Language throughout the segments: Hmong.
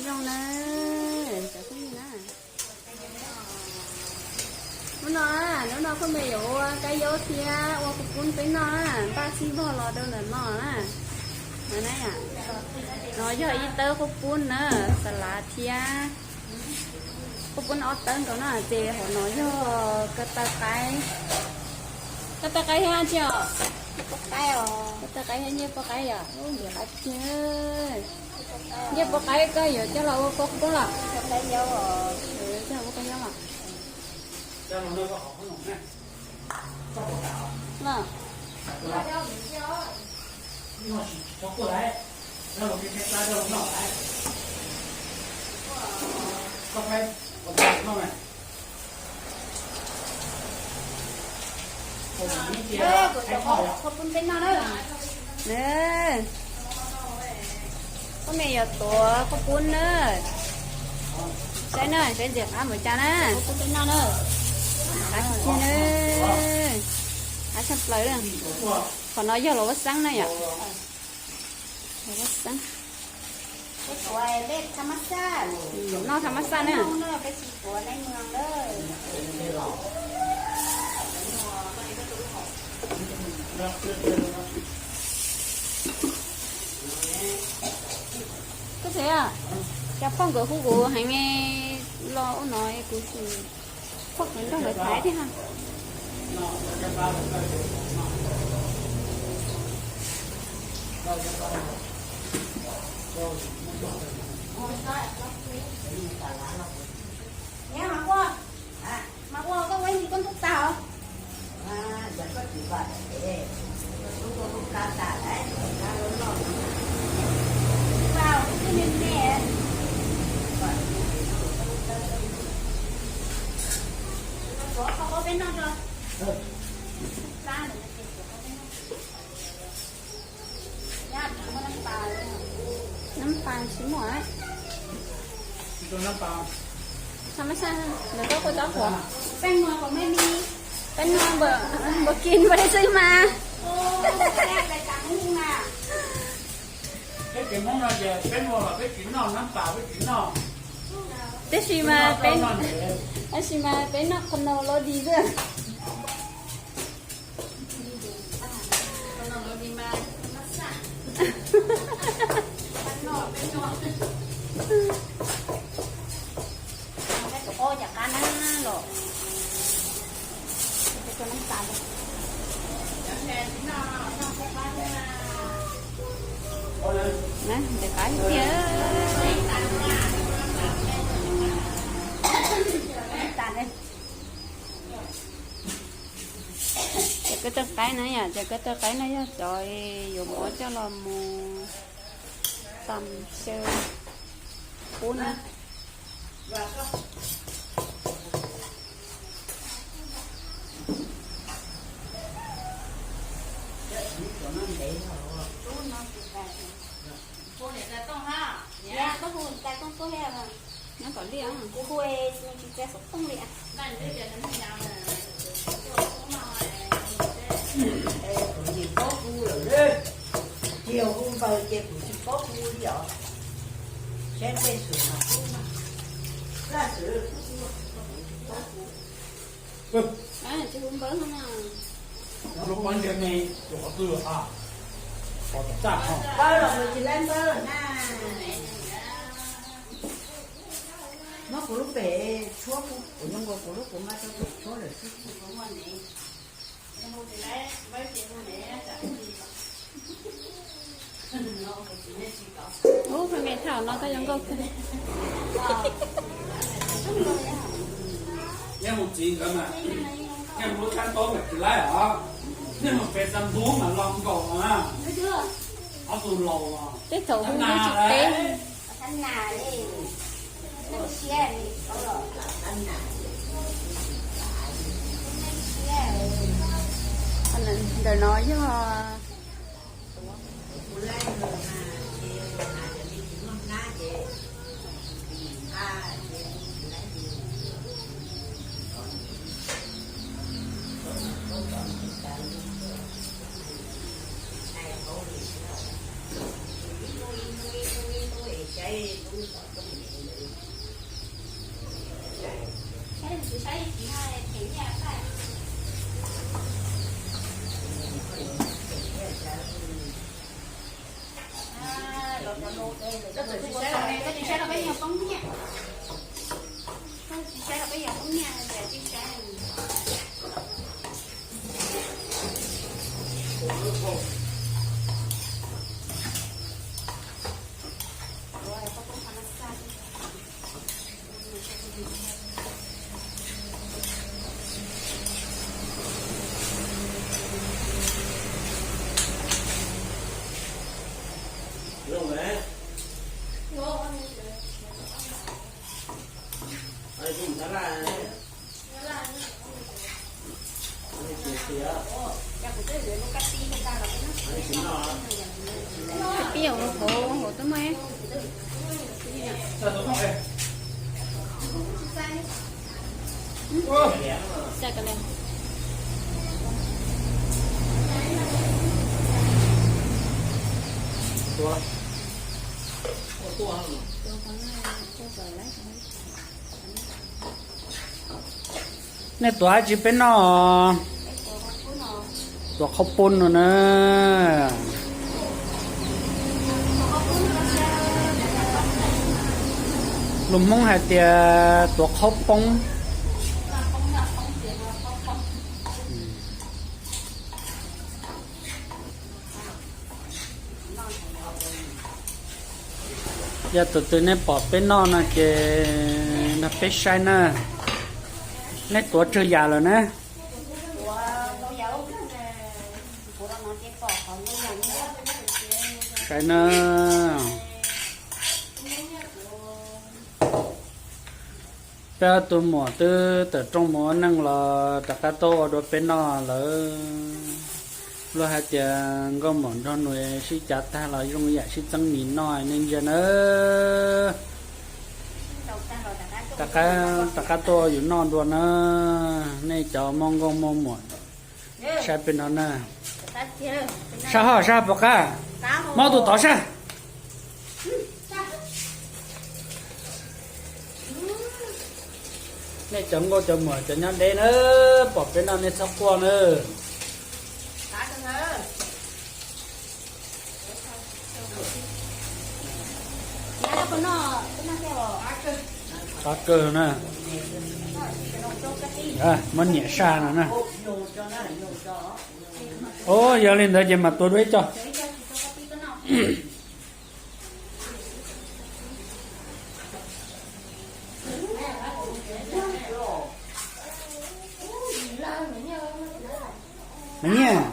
Zoo na, cov phooj ywg na. Hnub no, hnub no Phoj Mem yuav ua kab yaub thiab ua kua poob peb noj na, npaj xij vog los rau ntawm no na. No yog ib tawb kua poob na, xas lav thiab kua poob ob tawb nkaus na, ces hauv no yog ko taw qaib. Ko taw qaib thiab tsi os? Ko taw qaib thiab nyiaj pua qaib yom, nyiaj pua qaib. Nyiaj pua qaib koj yuav coj los ua kua poob los? Coj los ua kua poob los. Kua poob peb noj na. Phoj Mem yuav tuav kua poob na. Saib na, saib ntxim qab npaum cas na. Qab tiag tiag na. Qab tshaj plaws na. Qhov no yog los ua xeeb na yom. Los ua xeeb. Noj tham mas xaj na. Koj xav, cas phauj nkawd hu kuv heev, los ua no kuv sim phauj nkawd nrog nkawd thaiv thiab ha. Mas ua, mas ua koj ua ib ntsis koj ntuj tag os. Nab pas tsis muaj. Tham mas xaj, ntawm koj kua txob qhuav. Peb nua npaum kis npaum li xwb mas. Tab sis mas peb, tab sis mas peb noj qhov no loj di xwb. Ntawm qab tiag. Cov ko taw qaib na yom, cov ko taw qaib no yog cov yuav muab coj los mus tam xyaw pub na. Nyob tom liaj. Kuv tsis paub hu lawm, cia hu npaws ces kuv tsis paub hu li os. Saib tej xwm mas hu mas, laj xwm hu, kuv tsis paub hu. Tsis hu npaws no. Lub pob ntseg me rau qhov twg a? Qhov tom txaj no. Npaws los kuv tsis laib npaws na. Muab kuv lub pem tshuab, kuv zoo nkaus kuv lub kuv mas rau pem tshuab lawm xwb. Ub, peb me thaum no koj zoo nkauj kawg. Nej mus txiv nkawd mas, nej mus lub kab ntaub mas tsis laib os. Nej mus pem xas ntub mas los nkaus na. Ob tug laus os. Tej thaum hu nej tsis teb. Ntawm no yog Koj tsis saib los peb yog poob nyiaj. Koj tsis saib los peb yog poob nyiaj, tsis saib. Pib hauv hauv twb muaj. Nej tuav dab tsi peb noj? Tuav qhaub poob no na. Lus Hmoob hais tias tuav qhaub poob. Yog tus twg nej pom peb noj no ces nrog peb saib na. Nej tuav tsawg yam lawm na? Saib na. Peb ob tug muam twb tawm rooj mus ua neej los rov qab tuaj ua dua peb noj lawm. Luag hais tias nkauj muam nraug nus sib cav tag los zoo yam sib txeeb mis noj nej ntsia na. Rov qab tuaj ua yus noj dua na. Nej cov muaj nkauj muaj muam saib peb no na. Sab hoj sab puas qab? Mob tus tod sab. Nej cov nkauj cov muam cov nyob deb na, pom peb noj nej txhob quaj na. Qab kawg na. Muab niam saj no na. Ua yog li ntawd ces mam tuav dua ib co. Mas nyiaj.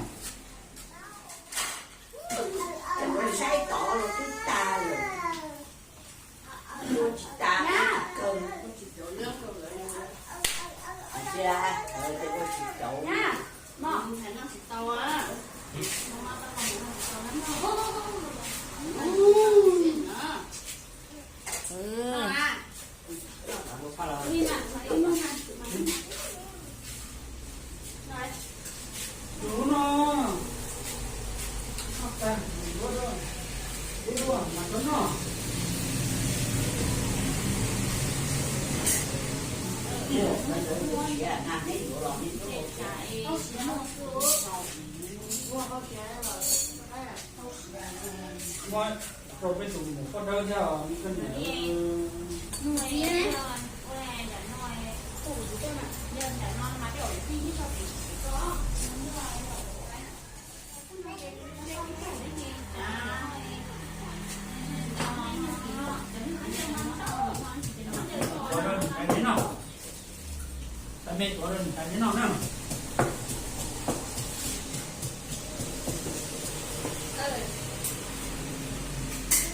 Rau peb tus muam poj dawb thiab. Tuav rau nws tais peb noj. Tais me tuav rau nws tais peb noj na.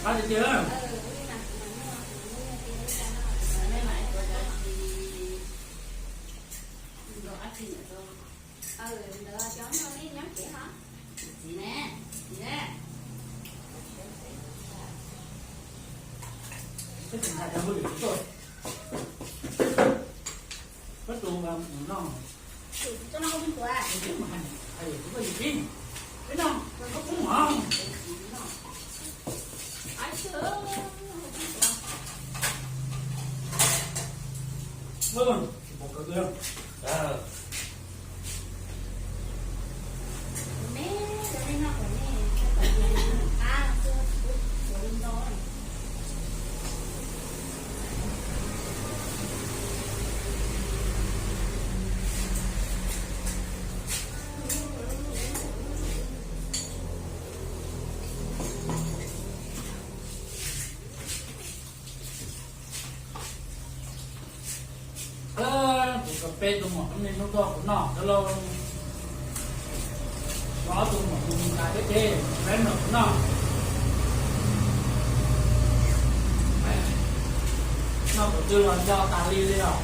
Qab tiag tiag. Peb tug muam me hnub tuaj kuv noj cov lauj, ob tug muam tus mus nqa peb ceg, peb noj kuv noj. Noj tus twg los nco tas li li os.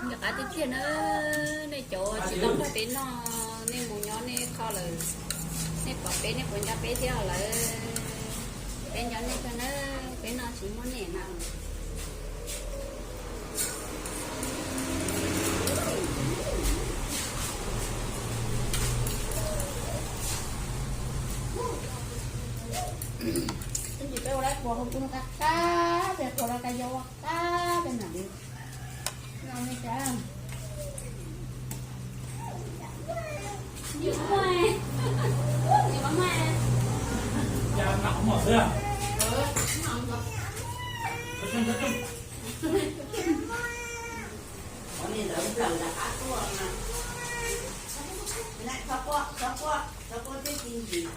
Nco qab tiag tiag na, nej cov tsis tau nrog peb noj, nej mus nyob nej kho lawm, nej pom peb nej puas nco peb thiab lawm? Peb nco nej kawg na, peb noj tsis muaj nej na. Tab sis peb ua lawv puas hauv kuv qab qab, peb puas lawv ka yau qab peb mam li noj nej cov. Ua li ntawd nplawm rov qab tuaj na. Txhob quaj, txhob quaj, txhob quaj thiab tsis ntsim.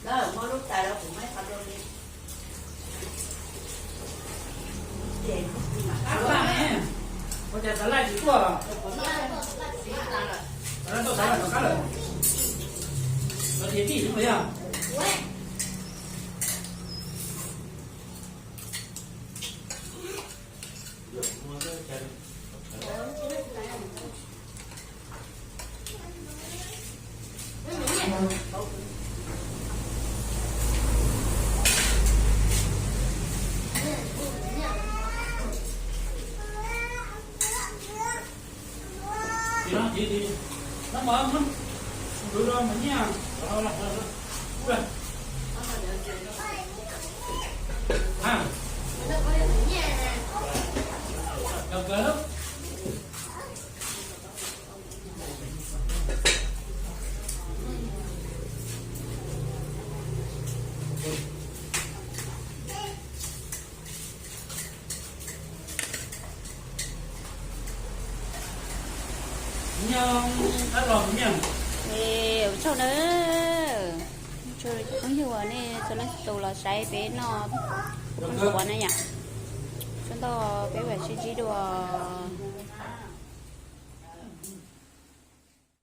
Lawv muab lub tais rau kuv muab ib qho rau li. Ua cas xav laij tsis tuaj? Xav laij tuaj xav laij rov qab lawm. Lawv tias tij xwb yog. Ua tsaug na, tsaug cov phooj ywg uas nej txhua leej txhua tus los saib peb noj kuv peb quav na yom. Tsaug ntau, peb mam sib ntsib dua.